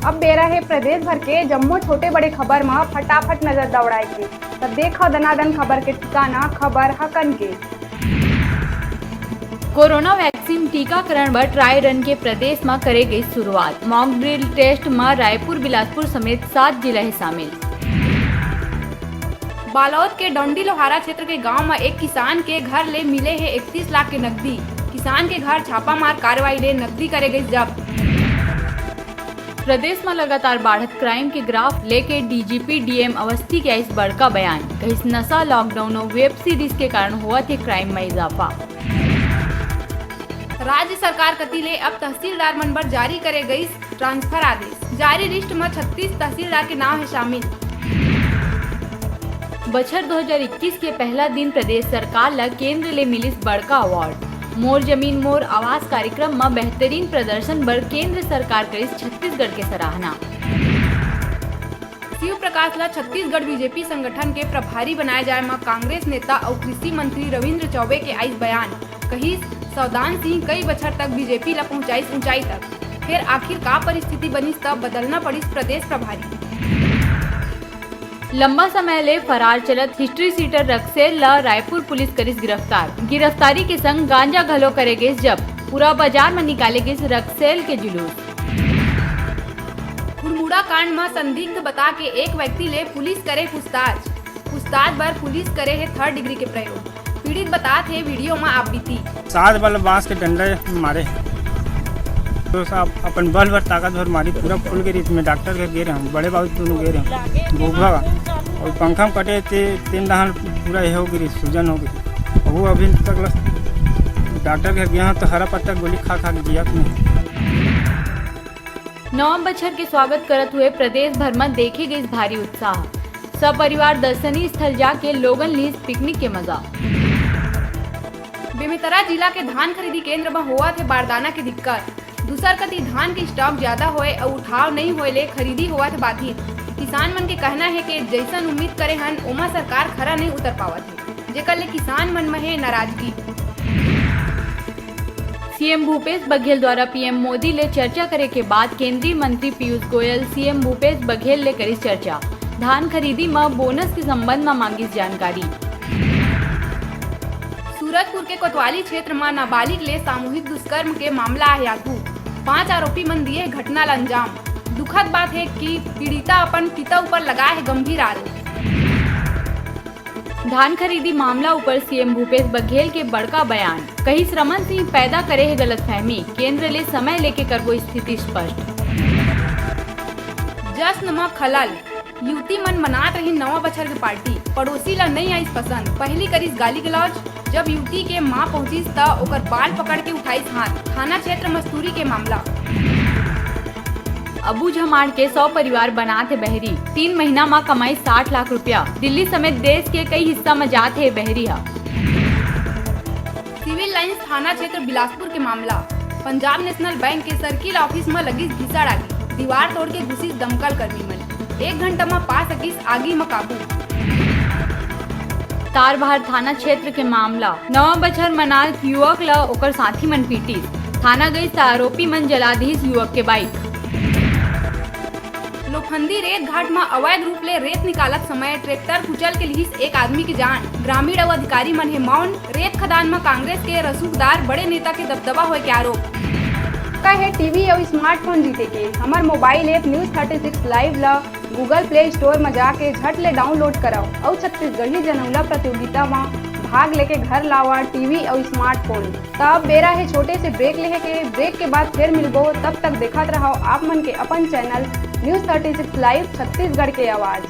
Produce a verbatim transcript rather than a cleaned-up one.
अब बेरा हे प्रदेश भर के जम्मो छोटे बड़े खबर म फटाफट नजर दौड़ाए के। त देखव दनादन खबर के ठिकाना, खबर हकन के। कोरोना वैक्सीन टीकाकरण बर ट्राई रन के प्रदेश म करे गई शुरुआत। मॉक ड्रिल टेस्ट म रायपुर, बिलासपुर समेत सात जिला हे शामिल। बालोद के डोंडी लोहारा क्षेत्र के गांव म एक किसान के घर ले मिले हे इकतीस लाख के नकदी। किसान के घर छापामार कार्रवाई ले नकदी करे गई जब्त। प्रदेश म लगातार बाढ़त क्राइम के ग्राफ लेके डीजीपी डीएम अवस्थी के आइस बड़का बयान, कहिस नशा, लॉकडाउन अउ वेब सीरीज के कारण होवत हे क्राइम म इजाफा। राज्य सरकार कति ले अब तहसीलदार मन बर जारी करे गइस ट्रांसफर आदेश। जारी लिस्ट म छत्तीस तहसीलदार के नाव हे शामिल। बछर दो हज़ार इक्कीस के पहला दिन प्रदेश सरकार ल केंद्र ले मिलिस बड़का अवार्ड। मोर जमीन मोर आवास कार्यक्रम म बेहतरीन प्रदर्शन बर केंद्र सरकार करिस छत्तीसगढ़ के सराहना। शिव प्रकाश ल छत्तीसगढ़ बीजेपी संगठन के प्रभारी बनाए जाए म कांग्रेस नेता अउ कृषि मंत्री रविंद्र चौबे के आइस बयान, कहिस, सौदान सिंह कई बछर तक बीजेपी ल पहुंचाइस ऊंचाई तक, फेर आखिर का परिस्थिति बनिस त बदलना पड़िस प्रदेश प्रभारी। लंबा समय ले फरार चलत हिस्ट्री शीटर रक्सेल ल रायपुर पुलिस करिस गिरफ्तार। गिरफ्तारी के संग गांजा घलो करे गिस जब्त। पूरा बाजार म निकाले गिस रक्सेल के जुलूस। हुड़मुड़ा कांड म संदिग्ध बता के एक व्यक्ति ले पुलिस करे पूछताछ। पूछताछ बर पुलिस करे हे थर्ड डिग्री के प्रयोग। पीड़ित बतात हे वीडियो म आप बीती। सात बल बांस के डंडा मारे। तो साहब अपन बल भर ताकत भर मारी, पूरा फूल गे रहिस। मैं डॉक्टर घर गे रहूँ, बड़े बाबू दोनों गे रहूँ, घुघुवा अउ पंखा म कटे ते तीन डहान पूरा ये हो गे रहिस, सूजन हो गे रहिस। वो अभी तक ल-, डॉक्टर घर गया हूँ तो हरा पत्ता गोली खा खा के जियत नहीं। नवा बछर के स्वागत करत हुए प्रदेश भर म देखे गइस भारी उत्साह। सपरिवार दर्शनीय स्थल जाके लोगन लीस पिकनिक के मजा। बेमेतरा जिला के धान खरीदी केंद्र म होवत हे बारदाना के दिक्कत। दूसर कती धान के स्टॉक ज्यादा होए अउ उठाव नइ होए ले खरीदी होवत हे बाधित। किसान मन के कहना हे के जइसन उम्मीद करे हन ओमा सरकार खरा नइ उतर पावत हे, जेकर ले किसान मन म हे नाराजगी। सीएम भूपेश बघेल द्वारा पीएम मोदी ले चर्चा करे के बाद केंद्रीय मंत्री पीयूष गोयल सीएम भूपेश बघेल ले करिस चर्चा। धान खरीदी म बोनस के संबंध म मांगिस जानकारी। सूरजपुर के कोतवाली क्षेत्र म नाबालिग ले सामूहिक दुष्कर्म के मामला आहे आगू। पांच आरोपी मन दिए हे घटना ल अंजाम। दुखद बात हे कि पीड़िता अपन पिता ऊपर लगाए हे गंभीर आरोप। धान खरीदी मामला ऊपर सीएम भूपेश बघेल के बड़का बयान, कहिस रमन सिंह पैदा करे हे गलतफहमी, केंद्र ले समय लेके करबो स्थिति स्पष्ट। जश्न म खलल, युवती मन मनात रहिन नवा बछर के पार्टी, पड़ोसी ल नइ आइस पसंद, पहिली करिस गाली गलौज, जब युवती के मां पहुंचिस त ओकर बाल पकड़ के उठाइस हाथ, थाना क्षेत्र मस्तूरी के मामला। अबू झमाड़ के सौ परिवार बनात हे बहरी, तीन महीना म कमाई साठ लाख रुपया। दिल्ली समेत देश के कई हिस्सा म जात हे बहरी ह। सिविल लाइंस थाना क्षेत्र बिलासपुर के मामला, पंजाब नेशनल बैंक के सर्किल ऑफिस म लगिस भीषण आगी, दीवार तोड़ के घुसिस दमकल कर्मी मन, एक घंटा म पा सकिस आगी म काबू। तारबहार थाना क्षेत्र के मामला, नवा बछर मनात युवक ल ओकर साथी मन पीटिस, थाना गइस त आरोपी मन जला दिस युवक के बाइक। लोखंदी रेत घाट म अवैध रूप ले रेत निकालत समय ट्रैक्टर कुचल के लिहिस एक आदमी के जान, ग्रामीण अउ अधिकारी मन हे मौन। रेत खदान म कांग्रेस के रसूखदार, बड़े नेता के दबदबा होए के आरोप। का हे टीवी अउ स्मार्टफोन जीते के? हमर mobile app news thirty six live ल Google Play Store म जाके झट ले डाउनलोड करव अउ छत्तीसगढ़ी जनउला प्रतियोगिता म भाग लेके घर लावा टीवी अउ स्मार्टफोन। त अब बेरा हे छोटे से ब्रेक लेहे के। ब्रेक के बाद फिर मिलबो, तब तक देखत रहव आप मन के अपन channel news thirty six live Chhattisgarh के आवाज़।